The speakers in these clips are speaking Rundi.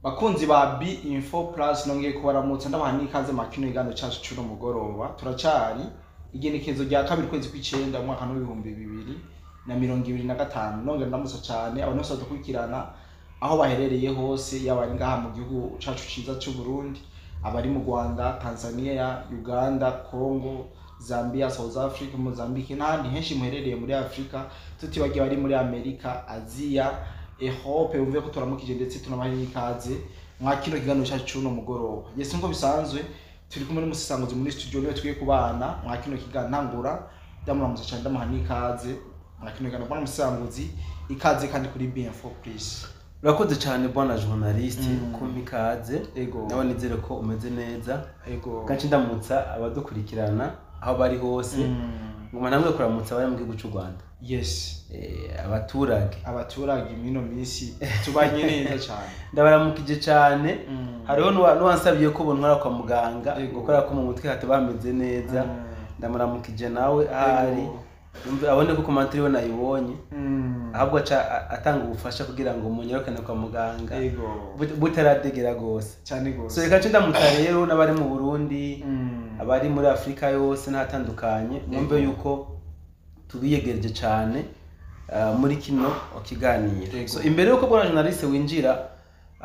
Bakunzi ba B Info Plus, nongeye kubaramutsa, ndabaha n'ikaze mu kino kiganiro cacu c'uno mugoroba. Turacari igenekerezo rya 2 kwezi kw'icenda umwaka w'2025. Nongera ndamutsa cane abantu bose badukurikirana aho baherereye hose, yaba ari ngaha mu gihugu cacu ciza c'u Burundi, abari mu Rwanda, Tanzania, Uganda, Congo, Zambia, South Africa, Mozambique n'ahandi henshi muherereye muri Afrika, tutibagiye abari muri Amerika, Aziya, Europe. Wumve ko turamukije ndetse tunabaha n'ikaze mwa kino kiganiro cyacu c'uno mugoroba. Yes, nko bisanzwe turi kumwe n'umusisanguzi muri studio, niwe tugiye kubana mwa kino kiganiro. Ntangura ndamuramutsa cyane, ndamuha n'ikaze mwa kino kiganiro. Bwana umusisanguzi, ikaze kandi kuri B4 Plus. Urakoze cyane, bwana journaliste, kumpa ikaze. Ego. Nawe nizere ko umeze neza. Ego. Kenshi ndamutsa abadukurikirana aho bari hose. Nguma namwe kuramutsa abari mu gihugu cy'u Rwanda. Abaturage. Abaturage mino minsi tubanye neza cyane. Ndabaramukije cyane. Hariho n'uwansabye ko bontwara kwa muganga gukora ko mu mutwe hataba hameze neza. Ndamuramukije nawe ahari. Yumve abone ko commentaire we nayibonye. Ahubwo aca atanga ubufasha kugira ngo munyarukane kwa muganga. Butaradegera gose. Cyane gose. So reka nce ndamutsa rero n'abari mu Burundi, abari muri Afrika yose n'ahatandukanye, mwumve yuko tubiyegereje cyane muri kino kiganiro. So imbere yuko bwana journaliste winjira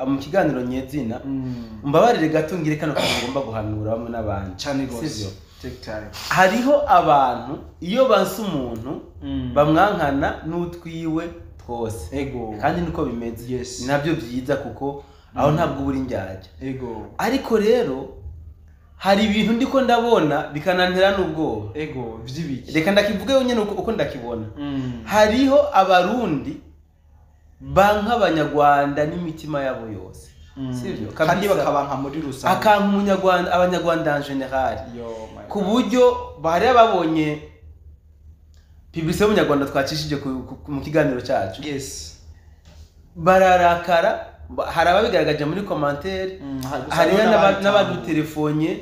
mu kiganiro nyezina, mbabarire gato ngire kano kantu ngomba guhanura bamwe n'abandi. Cyane gose. Sivyo? Take time. Hariho abantu iyo banse umuntu bamwankana n'utwiwe twose. Kandi niko bimeze. Ni nabyo byiza kuko aho ntabwo ubura indyarya. Ariko rero hari ibintu ndiko ndabona bikanantera n'ubwoba. Ego, vy'ibiki? Reka ndakivuge nyene uko ndakibona. Hariho abarundi banka abanyarwanda n'imitima yabo yose. Sivyo? Kandi Kabisa. bakabanka muri rusange. Akanka umunyarwanda, abanyarwanda en général. Yo, my Ku God. buryo bari babonye publicité y'umunyarwanda twacishije mu kiganiro cyacu. Bararakara, hari ababigaragaje muri commentaire, gusa hariho hariho n'ababitanga. n'abadutelefone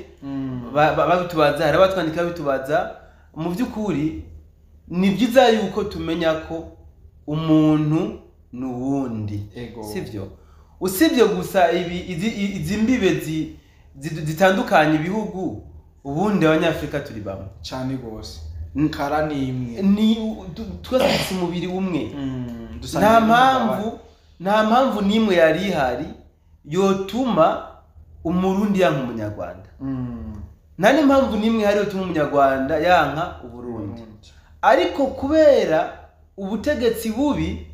babitubaza, hari abatwandika babitubaza. Mu by'ukuri ni byiza yuko tumenya ko umuntu ni uwundi. Sivyo? Usibye gusa ibi izi mbibe zitandukanye ibihugu, ubundi abanyafrika turi bamwe. Cyane gose. Kara ni imwe. Ni twese dufite umubiri umwe. Dusangiye Nta n'umugabane. mpamvu n'imwe yari ihari yotuma umurundi yanka umunyarwanda. Nta n'impamvu n'imwe ihari yotuma umunyarwanda yanka uburundi. Ariko kubera ubutegetsi bubi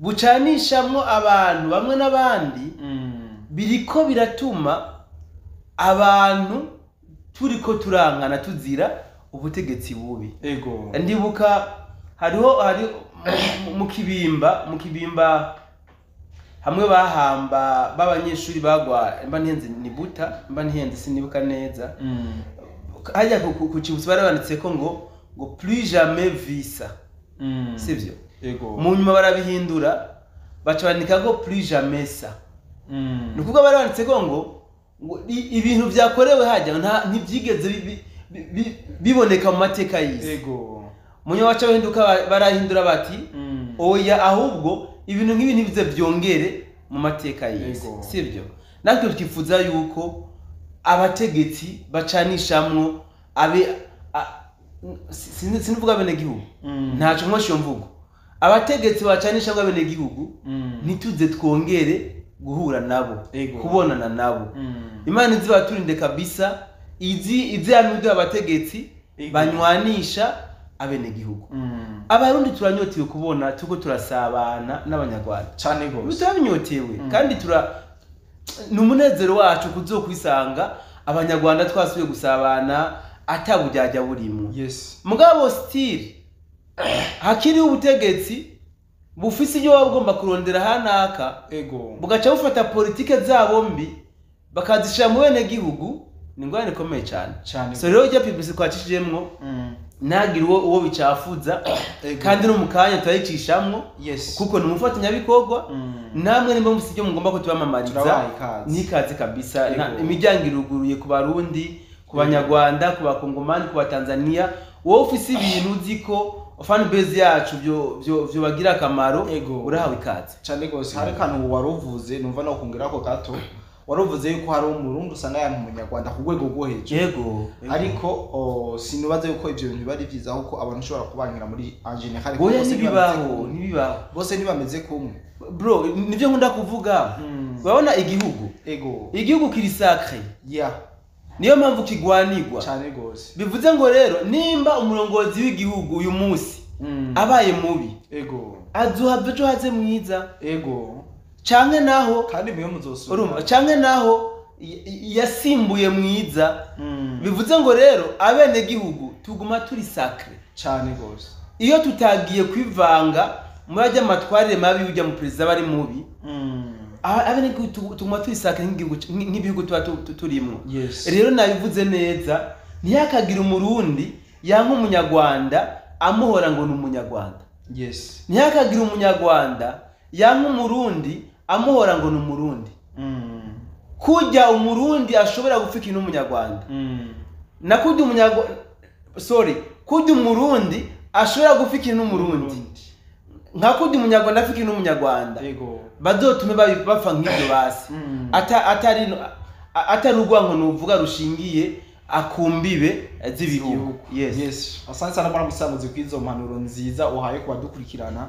bucanishamwo abantu bamwe n'abandi, biriko biratuma abantu turiko turankana tuzira ubutegetsi bubi. Ndibuka hariho hari mu Kibimba, mu Kibimba hamwe bahamba b'abanyeshuri bagwa, mba ntihenze ni Buta, mba ntihenze sinibuka neza. Hajya ku kibutso bari banditse ko ngo plus jamais vu ça. Sivyo? Ego. Mu nyuma barabihindura baca bandika ko plus jamais ça. Ni ukuvuga bari banditse ko ngo ibintu byakorewe hajya ntibyigeze biboneka mu mateka y'isi. Mu nyuma baca bahinduka barahindura bati oya, ahubwo ibintu nk'ibi ntibize byongere mu mateka y'isi. Sivyo? Natwe twifuza yuko abategetsi bacanishamwo abe sinivuga bene gihugu. Ntaco nkoshi iyo mvugo. Abategetsi bacanishamwo abene gihugu, ntituze twongere guhura nabo, kubonana nabo. Imana izibaturinde kabisa, izi yamido abategetsi banywanisha abene gihugu. Abarundi turanyotewe kubona tuko turasabana n'abanyarwanda. Cyane gose. Turabinyotewe kandi ni umunezero wacu kuzokwisanga abanyarwanda twasubiye gusabana atabujyajya burimo. Mugabo still hakiriho ubutegetsi bufise ibyo baba bugomba kurondera hanaka, bugaca bufata politike zabo mbi bakazishira mu bene gihugu, ni ingorane ikomeye cyane. Cyane. So rero ijya publicité twacishijemwo, ntagire uwo bicafuza. Kandi no mu kanya turayicishamwo, kuko ni umufatanyabikorwa. Namwe nimba mufite ibyo mugomba ko tubamamariza, Turabaha ikaze. n'ikaze kabisa. Imiryango iruguruye ku Barundi, ku Banyarwanda, ku Bakongomani, ku Batanzania. Wowe ufise ibintu uzi ko fan base yacu byo bagira akamaro. Ego. Urahawe ikaze. Cyane gose. Hari kantu waruvuze numva no kongera ko gato, waruvuze yuko hari umurundi usanga yanka umunyarwanda ku rwego rwo hejuru. Yego. Ariko sinubaze yuko ivyo bintu biba ari vyiza, kuko abantu ushobora kubankira muri en général. Oya. Bose Ntibibaho. ntibameze kumwe. Ntibibaho. Bose ntibameze kumwe. Bro, nibyo nkunda kuvuga. Urabona igihugu, igihugu kiri sacré. Niyo mpamvu kigwanirwa. Cyane gose. Bivuze ngo rero nimba umurongozi w'igihugu uyu munsi abaye mubi, azohava ejo haze mwiza. Canke naho Kandi muyo muzosubira. Urumva, canke naho yasimbuye mwiza. Bivuze ngo rero abenegihugu tuguma turi sacré. Cyane gose. Iyo tutagiye kwivanga muri ajya amatwarire mabi ujya mu perezida aba ari mubi, abenegihugu tuguma turi sacré nk'ibihugu tuba turimwo. Rero nabivuze neza, ntiyakagira umurundi yanka umunyarwanda amuhora ngo ni umunyarwanda. Ntiyakagira umunyarwanda yanka umurundi amuhora ngo ni umurundi. Kujya umurundi ashobora gupfa n'umunyarwanda, na kujya umunyarwanda, sorry, kujya umurundi ashobora gupfa n'umurundi, nka kujya umunyarwanda afika n'umunyarwanda. Bazotume bapfa nk'ibyo basi. Atari urwango nuvuga rushingiye akumbibe z'ibihugu. Yes. Yes, asante sana bwana Musanguzi kwizo mpanuro nziza uhaye ku badukurikirana.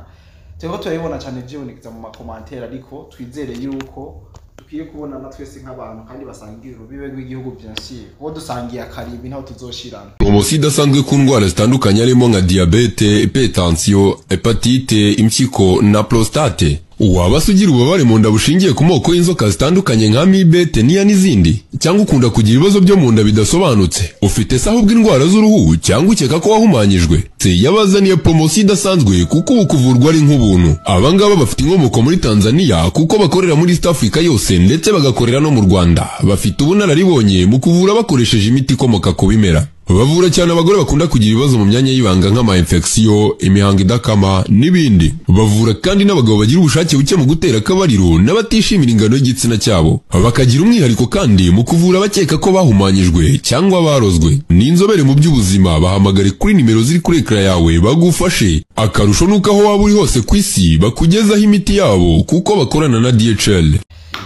Turiko turabibona cyane vyibonekeza mu ma commentaires, ariko twizere yuko dukwiye kubonana twese nk'abantu kandi basangiye urubibe rw'igihugu, bien sûr, kuko dusangiye akaribi ntaho tuzoshirana. Poromosiyo idasanzwe ku ndwara zitandukanye harimo nka diyabete, hypertension, hépatite, impyiko na prostate. Waba se ugira ububabare mu nda bushingiye ku moko y'inzoka zitandukanye nka amibe, teniya n'izindi? Cyangwa ukunda kugira ibibazo byo mu nda bidasobanutse? Ufite se ahubwo indwara z'uruhu, cyangwa ukeka ko wahumanyijwe? Se yabazaniye poromosiyo idasanzwe, kuko ubu kuvurwa ari nk'ubuntu. Abangaba bafite inkomoko muri Tanzania, kuko bakorera muri East Africa yose ndetse bagakorera no mu Rwanda. Bafite ubunararibonye mu kuvura bakoresheje imiti ikomoka ku bimera. Bavura cyane abagore bakunda kugira ibibazo mu myanya y'ibanga nk'ama infection, imihango idakama n'ibindi. Bavura kandi n'abagabo bagira ubushake buke mu gutera akabariro n'abatishimira ingano y'igitsina cyabo. Bakagira umwihariko kandi mu kuvura abakeka ko bahumanyijwe cyangwa barozwe. Ni inzobere mu by'ubuzima. Bahamagare kuri nimero ziri kuri écran yawe bagufashe. Akarusho nuko aho waba uri hose ku isi bakugezaho imiti yabo, kuko bakorana na DHL.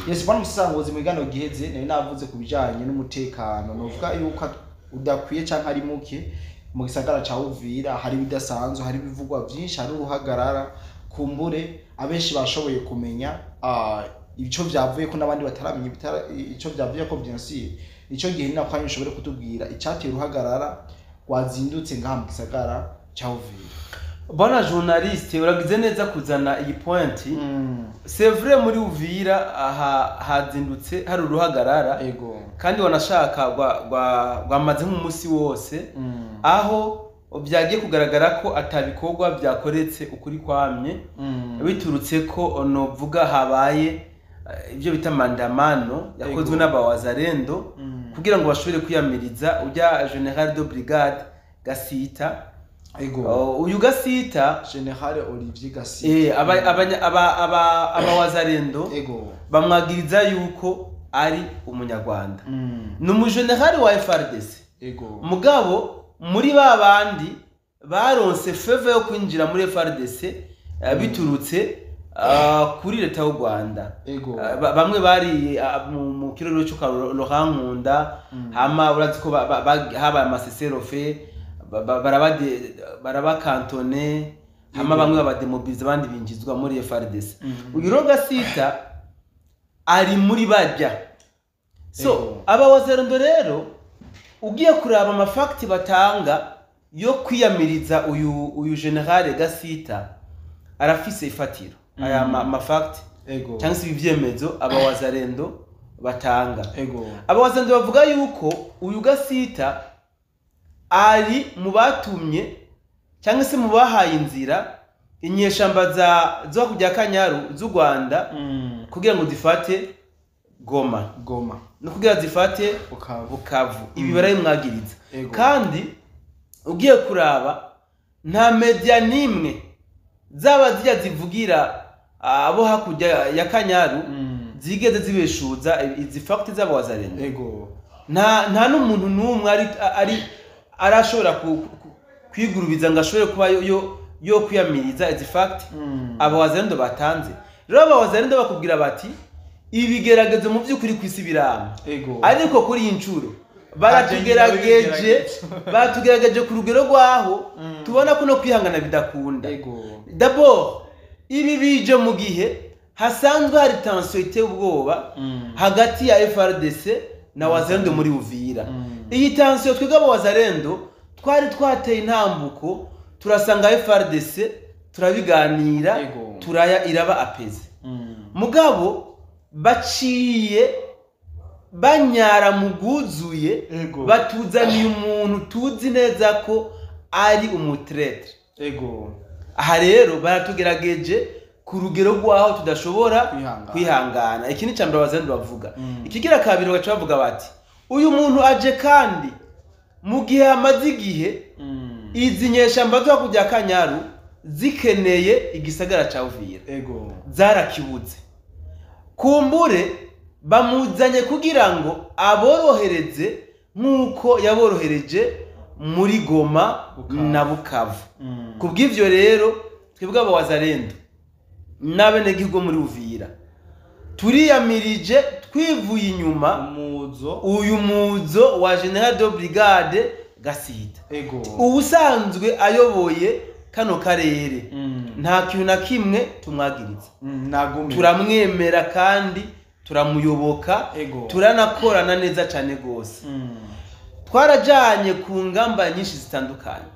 Yes, bwana Musanguzi, mu biganiro giheze nari navuze ku bijanye n'umutekano, novuga yuko udakwiye canke ari muke mu gisagara ca Uvira. Hari ibidasanzwe, hari ibivugwa vyinshi, hari uruhagarara. Kumbure abenshi bashoboye kumenya ico vyavuye ko n'abandi bataramenya ico vyavuye ko, bien sûr. Ico gihe ni nako ushobore kutubwira icateye uruhagarara rwazindutse ngaha mu gisagara ca Uvira. Bwana journaliste, uragize neza kuzana iyi point. C'est vrai, muri Uvira aha hazindutse hari uruhagarara. Kandi wanashaka rwamaze nk'umunsi wose, aho byagiye kugaragara ko atabikorwa byakoretse ukuri kwamye, biturutse ko novuga habaye ibyo bita maandamano yakozwe n'abawazalendo kugira ngo bashobore kwiyamiriza ujya général de brigade Gasita. Oh, uyu Gasita, General Olivier Gasita. Abawazalendo bamwagiriza yuko ari umunyarwanda. Ni umujenerali wa FARDC. Mugabo muri ba bandi baronse faveur yo kwinjira muri FARDC biturutse kuri leta y'u Rwanda. Bamwe bari mu kiroro cyo kwa Laurent Nkunda. Hama urazi ko habaye ama cessez-le-feu, barabakantone, hama bamwe babademobiliza, abandi binjizwa muri FARDC. Uyu rero Gasita ari muri bajya so. Aba wazalendo rero, ugiye kuraba ama facts batanga yo kwiyamiriza uyu général Gasita, arafise ifatiro aya ma facts cyangwa se ibyemezo aba wazalendo batanga. Aba wazalendo bavuga yuko uyu Gasita ari mu batumye cyangwa se mu bahaye inzira inyeshamba za zo kujya Kanyaru z'u Rwanda kugira ngo zifate Goma Goma. no kugira zifate Bukavu. Bukavu. Ibi barabimwagiriza. Kandi ugiye kuraba, nta media n'imwe zaba zijya zivugira abo hakurya ya Kanyaru zigeze zibeshuza izi facts z'abawazalendo. Nta n'umuntu n'umwe ari arashobora kwigurubiza ngo ashobore kuba yo kwiyamiriza izi fact aba Wazalendo batanze. Rero aba Wazalendo bakubwira bati ibigeragezo mu by'ukuri ku isi birama, ariko kuri iyi nshuro baratugerageje ku rugero rwaho tubona ko no kwihangana bidakunda. D'abord ibi bije mu gihe hasanzwe hari tension iteye ubwoba hagati ya FRDC na Wazalendo muri Uvira. Iyi tension twebwe aba Wazalendo twari twateye intambuko, turasanga FRDC turabiganira, turaya iraba apeze. Mugabo baciye banyara muguzuye, batuzaniye umuntu tuzi neza ko ari umutraitre. Aha rero baratugerageje ku rugero rwaho tudashobora kwihangana. Iki ni cambere Abazalendo bavuga. Ikigira kabiri bagaca bavuga bati uyu muntu aje kandi mu gihe amaze igihe izi nyeshamba zo kujya Kanyaru zikeneye igisagara ca Uvira, zarakibuze. Kumbure bamuzanye kugira ngo aborohereze nk'uko yaborohereje muri Goma na Bukavu. Kubw'ivyo rero twebwe aba Wazalendo n'abenegihugu muri Uvira turiyamirije twivuye inyuma uyu muzo wa General de Brigade Gasita, ubusanzwe ayoboye kano karere. Nta kintu na kimwe tumwagiriza, turamwemera kandi turamuyoboka, turanakorana neza cyane gose. Twarajanye ku ngamba nyinshi zitandukanye,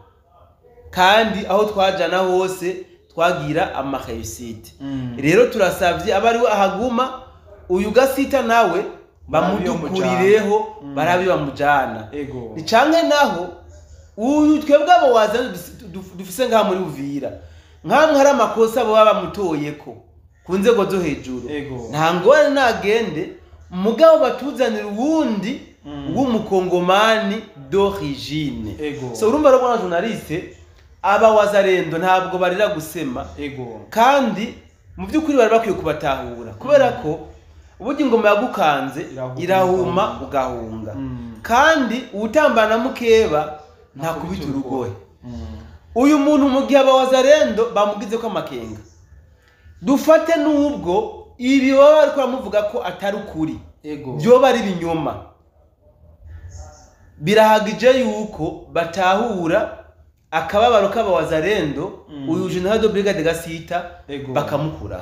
kandi aho twajana hose twagira amahayisite. Rero turasavye abari ahaguma uyu Gasita nawe bamudukurireho, barabi bamujana. Ni canke naho uyu twebwe abo Wazalendo dufise ngaha muri Uvira, nkamwe hari amakosa bo bamutoyeko ku nzego zo hejuru, nta ngorane nagende, mugabo batuzanira uwundi w'umukongomani d'origine. So urumva rero bwana journaliste, aba Wazalendo ntabwo barira gusema, kandi mu by'ukuri bari bakwiye kubatahura, kubera ko uburyo ingoma yagukanze irahuma ugahunga, kandi utambana mukeba ntakubita urugohe. Uyu muntu mu gihe aba Wazalendo bamugize ko amakenga, dufate n'ubwo ibi baba bariko bamuvuga ko atari ukuri, byoba ari binyoma, birahagije yuko batahura akababaro k'aba Wazalendo. Uyu General de Brigade Gasita bakamukura,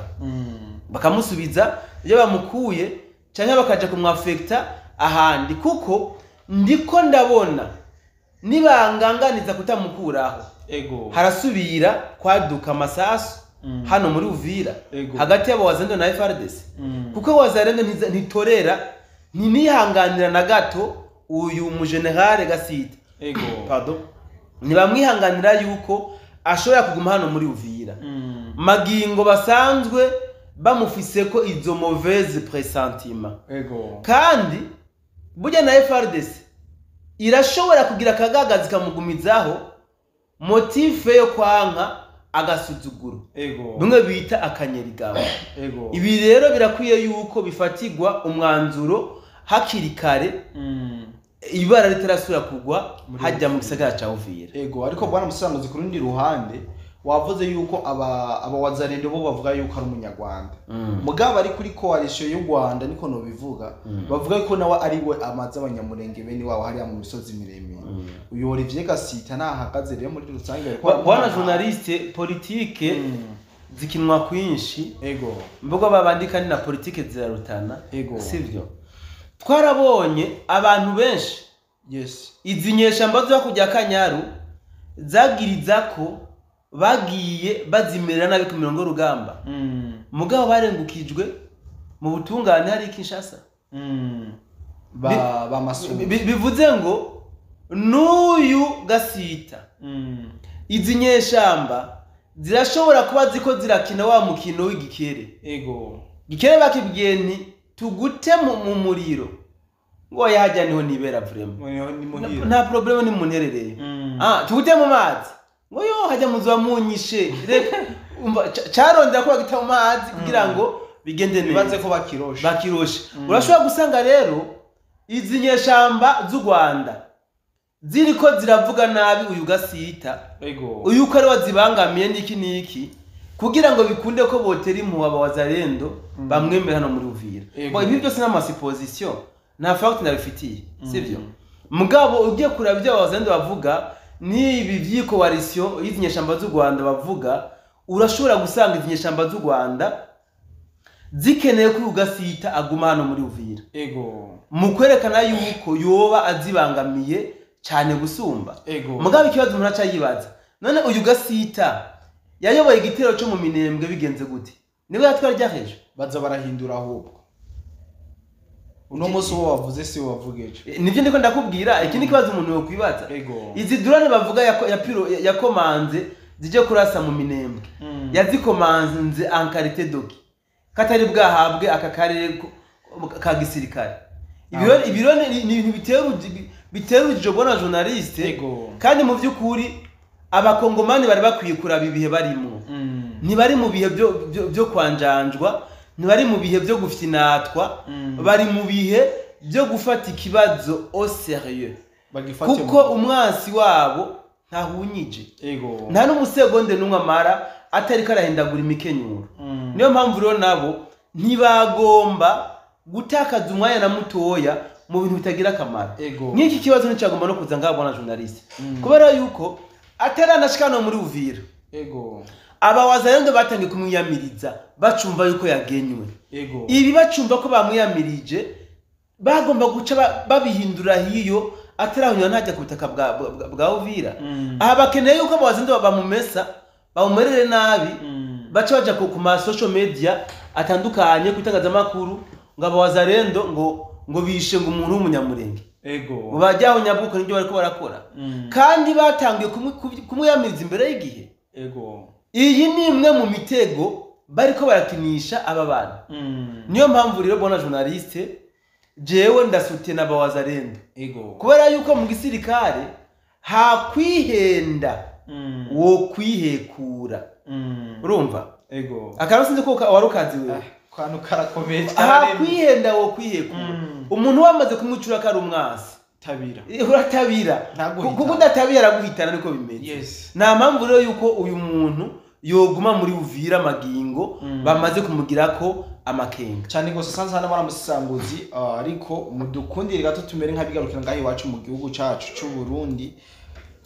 bakamusubiza iyo bamukuye, canke bakaja kumwafekta ahandi, kuko ndiko ndabona nibanganganiza kutamukuraho harasubira kwaduka amasasu hano muri Uvira hagati y'aba Wazalendo na FRDC. Kuko Wazalendo ntitorera, ntinihanganira na gato uyu mu General Gasita. Pardon, ntibamwihanganira yuko ashobora kuguma hano muri Uvira. Magingo basanzwe bamufise ko izo mauvaise pressentiment. Kandi burya na FRDC irashobora kugira akagagazi kamugumizaho motife yo kwanka agasuzuguro, bimwe bita akanyerigabo. Ibi rero birakwiye yuko bifatigwa umwanzuro hakiri kare, ibara ritarasubira kugwa hajya mu gisagara ca Uvira. Ariko bwana Musanguzi, ku rundi ruhande wavuze yuko aba Wazalendo bo bavuga yuko ari umunyarwanda, mugabo ari kuri coalition y'u Rwanda, niko no bivuga, bavuga yuko nawe ari we amaze abanyamurenge bene wabo hariya mu misozi miremire. Uyu Olivier Gasita nahagaze rero muri rusange. Bwana journaliste, politique zikinwa kwinshi, mvugo babandika ni na politique zirarutana, sivyo? Twarabonye abantu benshi izi nyeshamba zo kujya Kanyaru zagiriza ko bagiye bazimerera nabi ku mirongo y'urugamba, mugabo barengukijwe mu butungane hari Kinshasa. Bivuze ngo n'uyu Gasita izi nyeshamba zirashobora kuba ziko zirakina wa mukino w'igikere. Gikere bakibwiye nti tugute mu muriro, ngo yahajya niho nibera vraiment, nta problème ni munterereye. Tugute mu mazi, ngo yo hajya muzuba munyishe. Carondera ko bagita mu mazi kugira ngo bigende neza, bibaze ko bakiroshe. Urashobora gusanga rero izi nyeshamba z'u Rwanda ziriko ziravuga nabi uyu Gasita, uyu ko ari wazibangamiye n'iki n'iki, kugira ngo bikunde ko botera impuhwe aba Wazalendo bamwemera hano muri Uvira. Bo ibi byose n'ama supposition, nta fact ndabifitiye, sivyo? Mugabo ugiye kuraba ibyo Abawazalendo bavuga n'ibi vy'ikoalisiyo y'izi nyeshamba z'u Rwanda bavuga, urashobora gusanga izi nyeshamba z'u Rwanda zikeneye ko uyu Gasita aguma hano muri Uvira. Mu kwerekana yuko yoba azibangamiye cyane gusumba. Mugabo ikibazo umuntu aca yibaza, none uyu Gasita yayoboye igitero cyo mu Minembwe bigenze gute? Niwe yatwara rya hejo? Baza barahindura ahubwo. Uno munsi uwo wavuze si wavuga ejo. Nivyo ndiko ndakubwira, iki ni kibazo umuntu yokwibaza. Izi drone bavuga ya piro yakomanze zije kurasa mu Minembwe. Yazikomanze en qualité doki. Katari bwahabwe aka karere ka gisirikare. Ibiro ni ibintu bitera urujijo bona journaliste. Kandi mu by'ukuri abakongomani bari bakwiye kuraba ibihe barimo. Ntibari mu bihe byo kwanjanjwa, ntibari mu bihe byo gufinatwa, bari mu bihe byo gufata ikibazo au sérieux. Kuko umwansi wabo ntahunyije. Nta n'umusegonde n'umwe amara atari karahindagura imikenyuro. Niyo mpamvu rero nabo ntibagomba gutakaza umwanya na mutoya mu bintu bitagira akamaro. Nk'iki kibazo nticyagomba no kuza ngaho bona journaliste. Kubera yuko ataranashikana muri Uvira. Aba Wazalendo batangiye kumwiyamiriza bacumva yuko yagenywe. Ibi bacumva ko bamwiyamirije bagomba guca babihindura hiyo atarahunywa ntajya ku butaka bwa Uvira. Aha bakeneye yuko aba Wazalendo bamumesa bamumerere nabi, baca baja ku ma social media atandukanye kutangazamakuru ngo aba Wazalendo ngo bishe ngo umuntu w'umunyamurenge. Ngo bajyaho nyabwuko nibyo bariko barakora. Kandi batangiye kumwiyamiriza imbere y'igihe. Iyi ni imwe mu mitego bariko barakinisha aba bantu. Niyo mpamvu rero bona journaliste jewe ndasutena aba Wazalendo. Kubera yuko mu gisirikare hakwihenda wo kwihekura. Urumva? Akaro sinzi ko warukazi wewe. Kantu karakomeye cyane. Hakwihenda wo kwihekura. Umuntu wamaze kumwicura kari umwasi. Tabira. Uratabira. Kuko udatabira araguhitana niko bimeze. Nta mpamvu rero yuko uyu muntu yoguma muri Uvira magingo bamaze kumugirako amakenga. Cyane gose sanze hano baramusisanguzi, ariko mudukundire gato tumere nkabigarukira ngaho iwacu mu gihugu cacu c'u Burundi.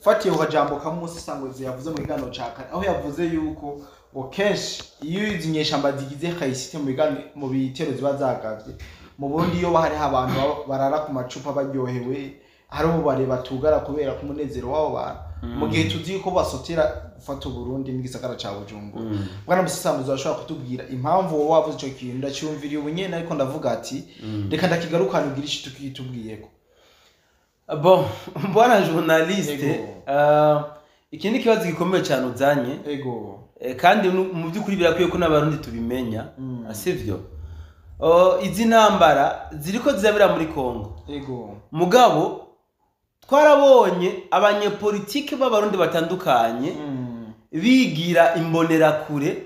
Fatiye ku kajambo kamusisanguzi yavuze mu kiganiro ca kare, aho yavuze yuko ngo kenshi iyo izi nyeshamba zigize kayisite mu biganiro mu bitero ziba zagavye mu Burundi, iyo hari abantu barara ku macupa baryohewe, hari ubare batugara kubera ku munezero wabo bantu, mu gihe tuzi ko basotera gufata Burundi n'igisagara ca Bujumbura. Bwana Musisanguzi ashobora kutubwira impamvu wowe wavuze ico kintu? Ndacyumviriye ubunyene ariko ndavuga ati reka ndakigarukana ugira ico tukitubwiyeko. Bon, bwana journaliste, iki ni kibazo gikomeye cyane uzanye. Kandi mu by'ukuri birakwiye ko n'abarundi tubimenya, sivyo? Izi ntambara ziriko zirabera muri Kongo. Mugabo twarabonye abanyepolitike b'abarundi batandukanye bigira imbonerakure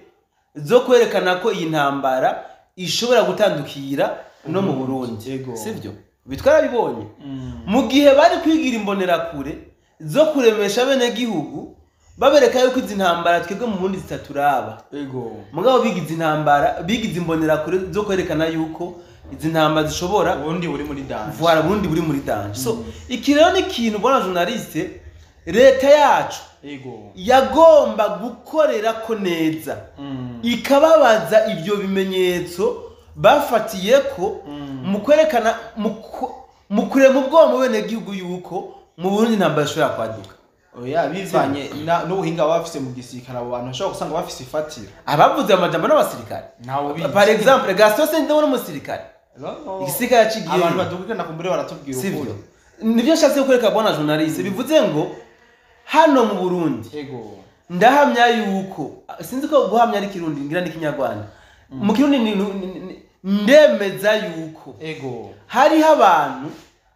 zo kwerekana ko iyi ntambara ishobora gutandukira no mu Burundi, sivyo? Bitwarabibonye. Mu gihe bari kwigira imbonerakure zo kuremesha bene gihugu babereka yuko izi ntambara twebwe mu Burundi zitaturaba. Mugabo bigize intambara, bigize imbonerakure zo kwerekana yuko izi ntambara zishobora Burundi buri muri danger. Voilà, Burundi buri muri danger. So iki rero ni ikintu bona journaliste leta yacu yagomba gukorera ko neza, ikababaza ibyo bimenyetso bafatiye ko mu kwerekana mu kurema ubwoba mu bene gihugu yuko mu Burundi intambara ishobora kwaduka. Oya, bivanye n'ubuhinga bafise mu gisirikare, abo bantu bashobora gusanga bafise ifatira. Abavuze amajambo n'abasirikare. Ntawe ubizi. Par exemple, Gaston Sendemo n'umusirikare. Igisirikare yacigiye. Abantu badukirana kumbure baratubwira ukuri. Nivyo nshatse kwereka bwana journaliste, bivuze ngo hano mu Burundi. Ndahamya yuko sinzi ko guhamya ari Kirundi ngira ni Kinyarwanda. Mu Kirundi ndemeza yuko hariho abantu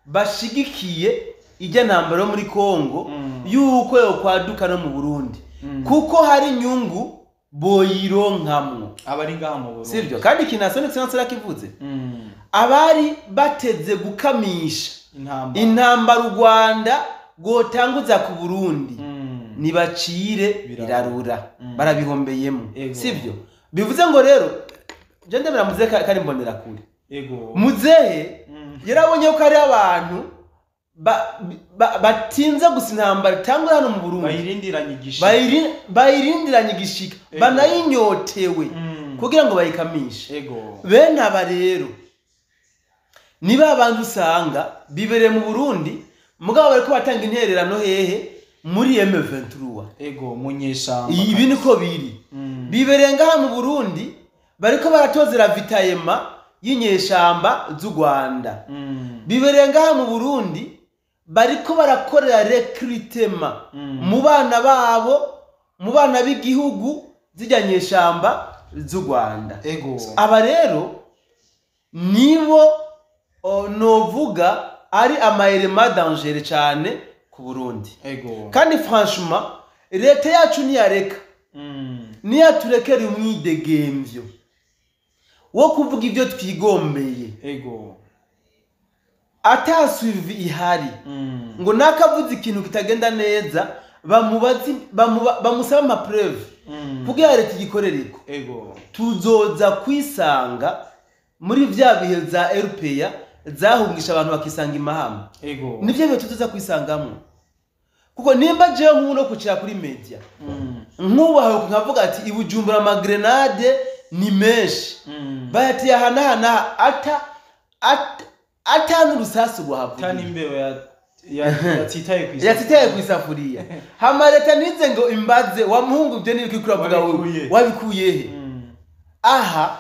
bashigikiye ijya ntambaro muri Kongo yuko yo kwaduka no mu Burundi, kuko hari inyungu boyironkamwo abari ngaha mu Burundi, sivyo? Kandi kinasone excellence rakivuze abari bateze gukamisha intambara u Rwanda rwotanguza ku Burundi, nibacire birarura, barabihombeyemo. Sivyo? Bivuze ngo rero je ndemera muzehe kari mbonera kure. Muzehe yarabonye ko ari abantu batinze gusa intambara itangura hano mu Burundi, bayirindiranye igishika, bayirindiranye igishika, banayinyotewe kugira ngo bayikamishe. Bene aba rero niba abantu usanga bibereye mu Burundi, mugabo bariko batanga intererano hehe? Muri M23. Munyeshamba. Ibi niko biri. Bibereye ngaha mu Burundi, bariko baratozera vitayema y'inyeshamba z'u Rwanda. Bibereye ngaha mu Burundi, bariko barakorera recruitment mu bana babo, mu bana b'igihugu zijya nyeshamba z'u Rwanda. Aba rero nibo novuga ari amaelema danger cyane ku Burundi. Kandi franchement leta yacu niyareka, niyaturekera umwidegemvyo wo kuvuga ibyo twigombeye, atasuivi ihari, ngo nakavuze ikintu kitagenda neza bamusaba ama preuve kugira leta igikorereko. Tuzoza kwisanga muri vya bihe za RPA zahungisha abantu bakisanga imahama. Nivyo bihe tuzoza kwisangamo, kuko nimba jewe nk'uno kucira kuri media nkubaho nkavuga ati ibujumbura ama grenade ni menshi, bayatiye ahanahana atanu rusasu rwahavuye, tani imbeho yatitaye ku isafuriya. Hama leta nize ngo imbaze wa muhungu ibyo nibiki kuravuga wewe wabikuye he? Aha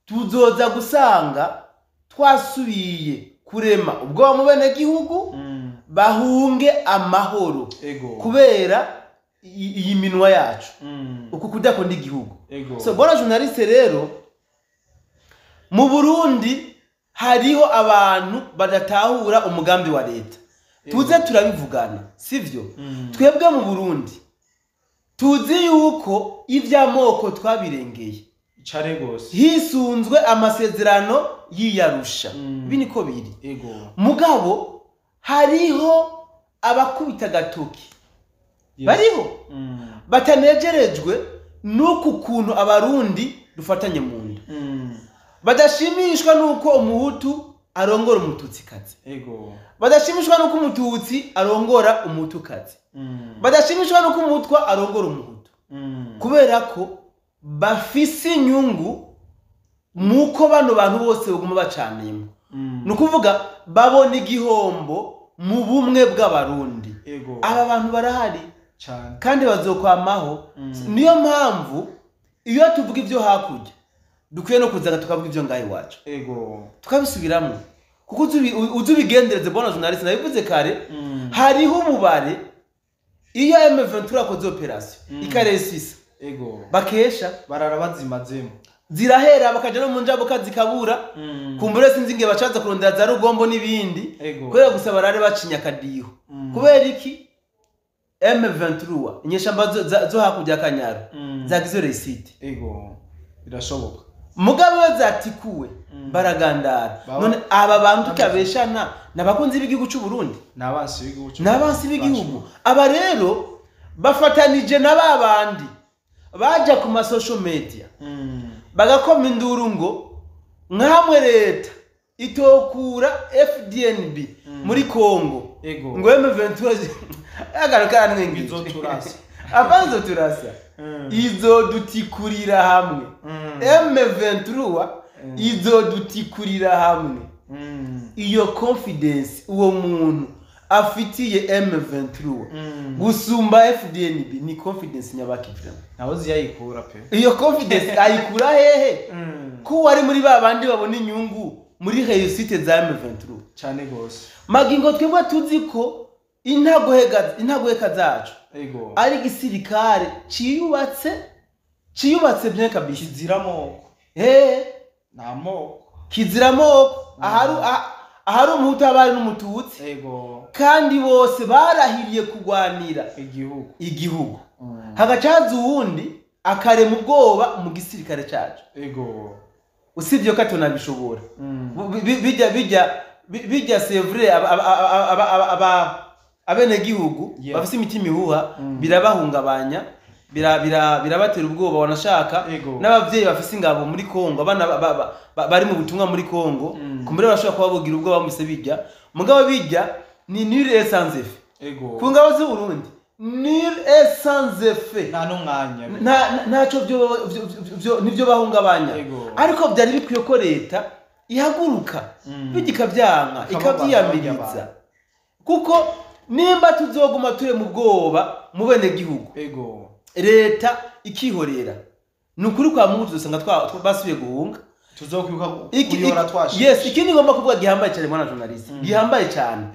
tuzoza gusanga twasubiye kurema ubwo mu bene gihugu bahunge amahoro kubera iyi minwa yacu, uku kudakunda igihugu. So bona journaliste rero mu Burundi hariho abantu badatahura umugambi wa leta. Tuze turabivugana, sivyo? Twebwe mu Burundi tuzi yuko ivy'amoko twabirengeye cane gose, hisunzwe amasezerano yiyarusha. Ibi niko biri. Mugabo hariho abakubita gatoki bariho batanejerejwe nuku kuntu abarundi dufatanye mu nda, badashimishwa nuko umuhutu arongora umututsikazi, badashimishwa nuko umututsi arongora umutukazi, badashimishwa nuko umutwa arongora umuhutu, kubera ko bafise inyungu muko bano bantu bose baguma bacaniyemo. Nukuvuga babona igihombo mu bumwe bw'abarundi. Aba bantu barahari kandi bazokwamaho. Niyo mpamvu iyo tuvuga ibyo hakurya dukwiye no kuzaga tukavuga ibyo ngaho iwacu, tukabisubiramo, kuko uzubigendereze bona journaliste nabivuze kare, hariho umubare iyo M23 akoze operation ikaresisa, bakesha barara bazimazemo, zirahera bakaja no mu njabuka zikabura, kumbure sinzi nge bacaza kurondera za rugombo n'ibindi, kubera gusa barare bacinya kadiho. Kubera iki? M23 inyeshamba zo hakurya Kanyaro zagize réussite. Birashoboka. Mugabo zatikuwe baragandara. None aba bantu tukabeshana nabakunzi b'igihugu cy'u Burundi, nabansi b'igihugu, nabansi b'igihugu. Aba rero bafatanije na babandi baja ku ma social media bagakoma induru ngo nkamwe leta itokura FDNB muri Kongo, ngo M23 agaruka nwengi izoturasa, apanzo turasa izodutikurira hamwe. M23 izodutikurira hamwe. Iyo confidence uwo muntu afitiye M23 gusumba FDNB ni confidence nyabakivira. Naho ziyayikura pe. Iyo confidence ayikura hehe? Ko wari muri babandi babona inyungu muri réussite za M23 cyane gose. Magingo twebwe tuzi ko intagoheka zacu ari gisirikare ciyubatse bien kabisa, kizira moko. Nta moko, kizira moko. Ahari umuhutu abari n'umututsi, kandi bose barahiriye kugwanira igihugu. Hagacaza uwundi akarema ubwoba mu gisirikare cyacu. Usibye ko atonabishobora bijya c'est vrai, Abenegihugu bafise imitima ihuha, birabahungabanya, birabatera ubwoba, wanashaka n'abavyeyi bafise ingabo muri Kongo, abana bari mu butumwa muri Kongo, kumbere bashobora kuba bogira ubwoba bamuse bijya. Mugabo bijya ni nul et sans effet. Ku ngabo z'u Burundi nul et sans effet. Nta n'umwanya. Ntaco byo nivyo bahungabanya. Ariko byari bikwiye ko leta ihaguruka, bijya ikabyanka, ikabyiyamiriza, kuko nimba tuzoguma ture mu bwoba mu bene gihugu, leta ikihorera, ni ukuri kwa Mungu tuzosanga basubiye guhunga, tuzokwibuka kuyora twashe. Yes, ikindi ngomba kuvuga gihambaye cyane, mwana journalist, gihambaye cyane.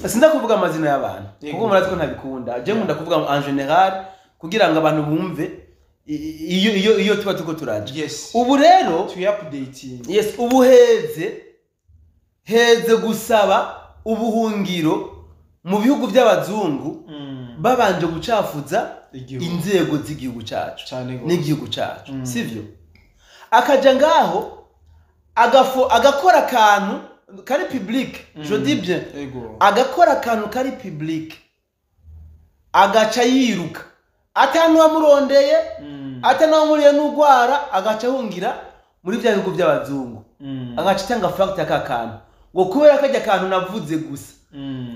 Sinza kuvuga amazina y'abantu kuko murazi ko ntabikunda. Je nkunda kuvuga en general kugira ngo abantu bumve iyo tuba tuko turaje. Ubu rero tuyi updating. Yes, ubu heze gusaba ubuhungiro mu bihugu by'abazungu, babanje gucafuza inzego z'igihugu cyacu n'igihugu cyacu, sivyo? Akaja ngaho agakora akantu kari public, je dis bien, agakora akantu kari public, agaca yiruka atanuwamurondeye, atanuwamuriye n'ugwara, agaca ahungira muri bya bihugu by'abazungu, agaca itanga fact aka kantu ngo kubera kajya kantu navuze gusa,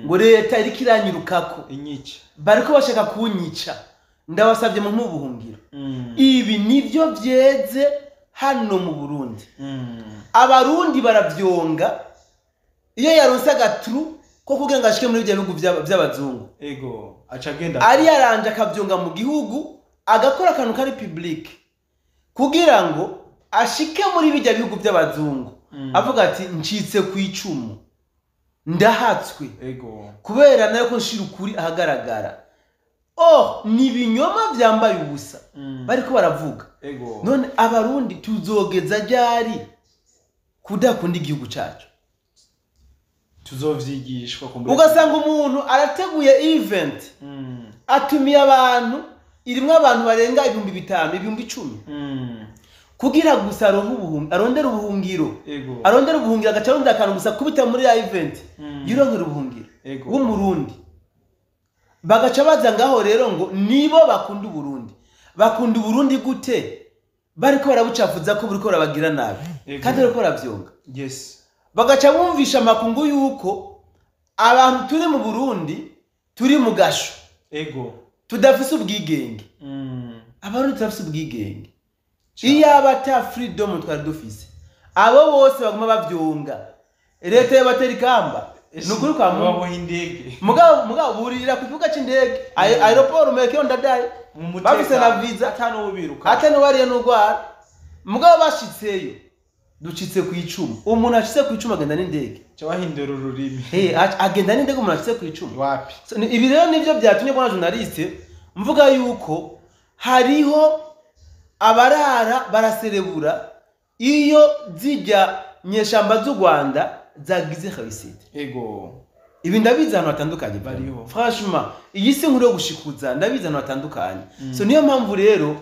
ngo leta iriko iranyirukako, inyica, bariko bashaka kunyica, ndabasabye mu buhungiro. Ibi nivyo vyeze hano mu Burundi. Abarundi baravyonga iyo yaronse agatru ko kugira ngo ashike muri bya bihugu by'abazungu. Aca agenda ari yaranje akavyonga mu gihugu, agakora akantu kari public kugira ngo ashike muri bijya bihugu by'abazungu, avuga ati ncitse ku icumu, ndahatswe, kubera nayo ko nshira ukuri ahagaragara. Oh, ni binyoma byambaye ubusa bariko baravuga. None abarundi tuzogeza ryari kudakunda igihugu cyacu? Tuzovyigishwa kumbura. Ugasanga umuntu arateguye event, atumiye abantu, irimwo abantu barenga 5000, 10,000, kugira gusa arondera ubuhungiro, arondera ubuhungiro, agaca arondera akantu gusa kubita muri ya event, yironkera ubuhungiro w'umurundi. Bagaca baza ngaho rero ngo nibo bakunda Uburundi. Bakunda Uburundi gute? Bariko barabucafuza ko buriko barabagira nabi, kandi bariko baravyonga. Bagaca bumvisha amakungu yuko abantu turi mu Burundi turi mu gasho, tudafise ubwigenge. Abarundi tudafise ubwigenge. Iyo ata freedom twari dufise, abo bose baguma bavyonga, leta yabatera ikamba. Nukuri kwa Mungu indege. Mugabo burira ku kibuga c'indege, aeroport mekeo ndadaye, bafise na visa, atano biruka, atano bariye n'ugwara. Mugabo bashitseyo, ducitse ku icumu. Umuntu ashitse ku icumu agenda n'indege, cyo bahindura ururimi. Agenda n'indege umuntu ashitse ku icumu. Wapi? So, ibi rero nivyo byatumye bwana journaliste mvuga yuko hariho abarara baraserebura iyo zijya nyeshamba z'u Rwanda zagize réussite. Ibi ndabizi ahantu hatandukanye bariho. Franchement, iyi si nkuru yo gushikuza, ndabizi ahantu hatandukanye. So niyo mpamvu rero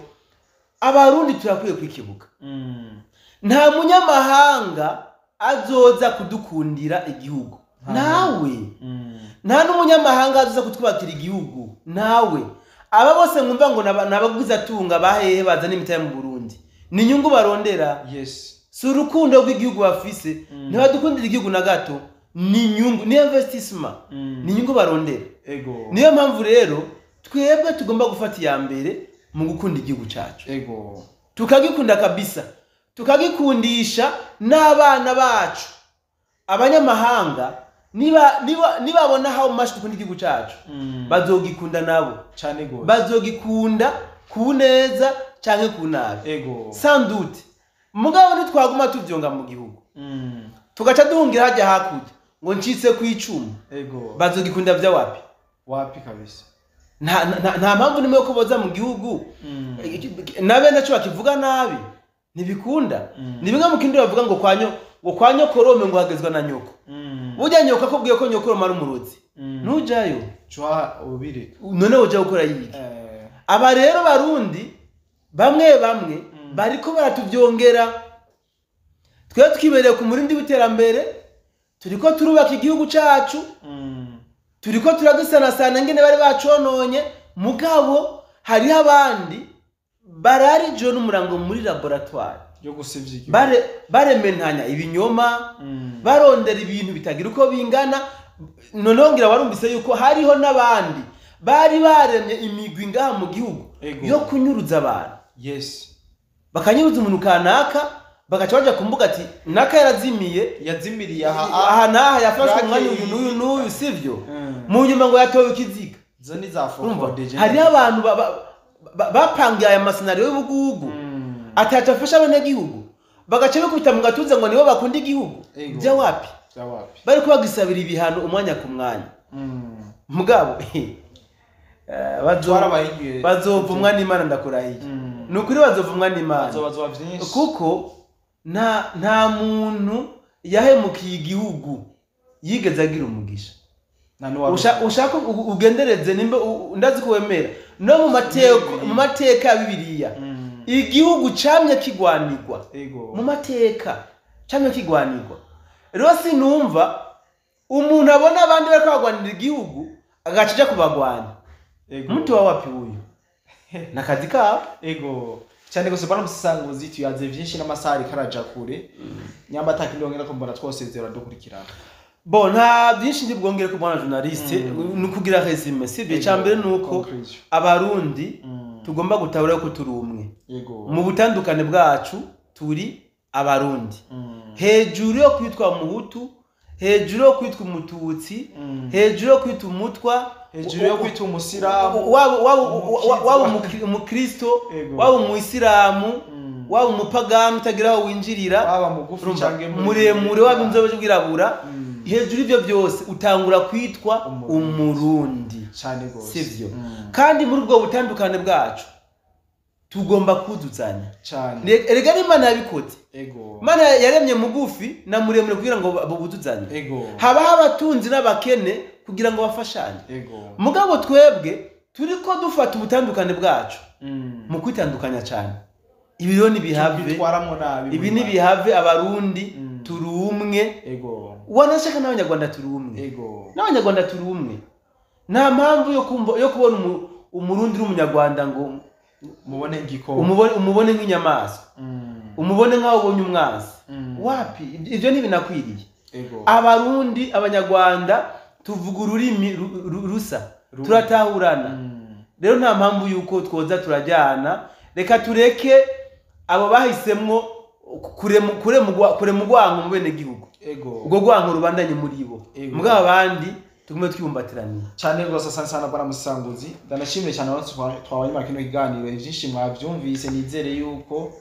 abarundi turakwiye kwikibuka. Nta munyamahanga azoza kudukundira igihugu. Nawe. Nta n'umunyamahanga azoza kutwubakira igihugu. Nawe. Aba bose mwumva ngo nabaguza tunga bahehe bazana imitahe mu Burundi. Ni inyungu barondera. Si urukundo rw'igihugu bafise, ntibadukundira igihugu na gato, ni inyungu, ni investissement, ni inyungu barondera. Niyo mpamvu rero twebwe tugomba gufata iya mbere mu gukunda igihugu cyacu. Tukagikunda kabisa, tukagikundisha n'abana bacu. Abanyamahanga nibabona how much dukunda igihugu cyacu, bazogikunda nabo. Bazogikunda ku neza canke ku nabi. Sans doute. Mugabo ntitwaguma tuvyonga mu gihugu, tugaca duhungira hajya hakurya ngo ncitse ku icumu, bazogikunda vya wapi? Wapi kabisa. Nta mpamvu nimwe yo kuboza mu gihugu. Nabe naco bakivuga nabi ntibikunda. Ni bimwe mu kindi bavuga ngo kwa nyokorome ngo hagezwa na nyoko. Burya nyoko akubwiye ko nyokorome ari umurozi, ntujayo, cwa ubireka. None uja gukora yiki? Aba rero barundi bamwe bamwe bariko baratuvyongera. Twe twibereye ku murindi w'iterambere, turiko turubaka igihugu cacu. Turiko turagisanasana ngene bari bacononye, mugabo hariho abandi barari ijoro n'umurango muri laboratoire yo gusivya igihugu. Barementanya ibinyoma, barondera ibintu bitagira uko bingana. Noneho ngira warumvise yuko hariho n'abandi bari baremye imigwi ngaha mu gihugu yo kunyuruza abantu. Bakanyuruza umuntu kanaka, bagaca baja ku mbuga ati naka yarazimiye, yazimiriye aha aha n'aha, yafashwe Black umwanya uyu n'uyu n'uyu, sivyo? Mu nyuma ngo yatowe ikiziga. Izo ni za Urumva fofodeje. hariho abantu bapangiye aya masenariyo y'ubugugu ataca afasha abanyagihugu, bagaca bikubita mu gatuza ngo nibo bakunda igihugu. Bya wapi? Bya wapi? Bari kubagisabira ibihano umwanya ku mwanya. Mugabo Twarabahigiye. bazovumwa n'Imana, ndakurahiye. Ni ukuri bazovumwa n'Imana. Bazobazwa vyinshi. Kuko nta muntu yahemukiye igihugu yigeze agira umugisha. Nta n'uwari Ushaka ugendereze nimba ndazi ko wemera no mu mateka, mu mateka ya Bibiliya, igihugu camye kigwanirwa. Mu mateka camye kigwanirwa. Rero sinumva umuntu abona abandi bariko bagwanira igihugu agaca aja kubagwanya. Mtu wa wapi huyu? Nakazi kabo. Ego. Cyane gose bana musanguzi, tuyaze vyinshi n'amasaha ariko araja kure. Nyamba atakindi ko mbona twosezera dukurikirana. Bon, nta byinshi ndi bwongere ko bwana journaliste, ni ukugira résumé, sibyo? Ego. Icya mbere ni uko Conclusion. abarundi tugomba gutabura ko turi umwe. Mu butandukane bwacu turi abarundi. Hejuru yo kwitwa umuhutu, hejuru yo kwitwa umututsi, hejuru yo kwitwa umutwa, Hejuru yo kwitwa umusilamu, waba umukristo, Ego. waba umuyisilamu, waba umupagani utagira aho winjirira, waba mugufi urumva, canke muremure, waba inzobe bwirabura, hejuru y'ibyo byose utangura kwitwa Umurundi. umurundi. Cyane gose. Sivyo? Kandi muri ubwo butandukane bwacu tugomba kuzuzanya. Cyane. Erega n'Imana yabikoze. Imana yaremye mugufi na muremure kugira ngo buzuzanye. Habaho abatunzi n'abakene kugira ngo bafashanye. Mugabo twebwe turiko dufata ubutandukane bwacu mu kwitandukanya cyane. Ibi rero ntibihave, Twitwaramwo nabi. ibi ntibihave. Abarundi turi umwe. Wanashaka n'abanyarwanda turi umwe. N'abanyarwanda turi umwe. Nta mpamvu yo kumva yo kubona umurundi n'umunyarwanda ngo mubone igikoko, umubone nk'inyamaswa, umubone nk'aho ubonye umwanzi. Wapi, ibyo ntibinakwiriye. Abarundi, abanyarwanda tuvuga ururimi rusa, turatahurana. Rero nta mpamvu yuko twoza turajyana. Reka tureke abo bahisemwo kurema urwango mu bene gihugu, ubwo rwango rubandanye muri bo, mugabo abandi tugume twibumbatiraniye. Cyane rwose, sana sana bwana musanguzi, ndanashimiye cyane abantu twabanye muri kino kiganiro. Ivyinshi mwavyumvise, nizere yuko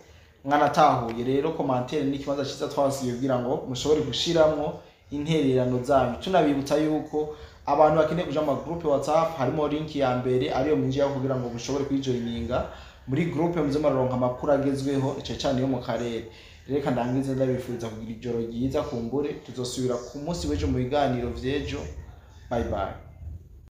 mwanatahuye. Rero commentaire ni ikibanza cyiza twabasigiye kugira ngo mushobore gushiramwo intererano zanyu. Tunabibutsa yuko abantu bakeneye kuja mu ma groupe WhatsApp, harimo link ya mbere ariyo mwinjira kugira ngo mushobore kwijoininga muri groupe, muze muraronka amakuru agezweho ico cyane yo mu karere. Reka ndangize ndabifuriza kugira ijoro ryiza, kumbure tuzosubira ku munsi w'ejo mu biganiro vy'ejo. Bye bye.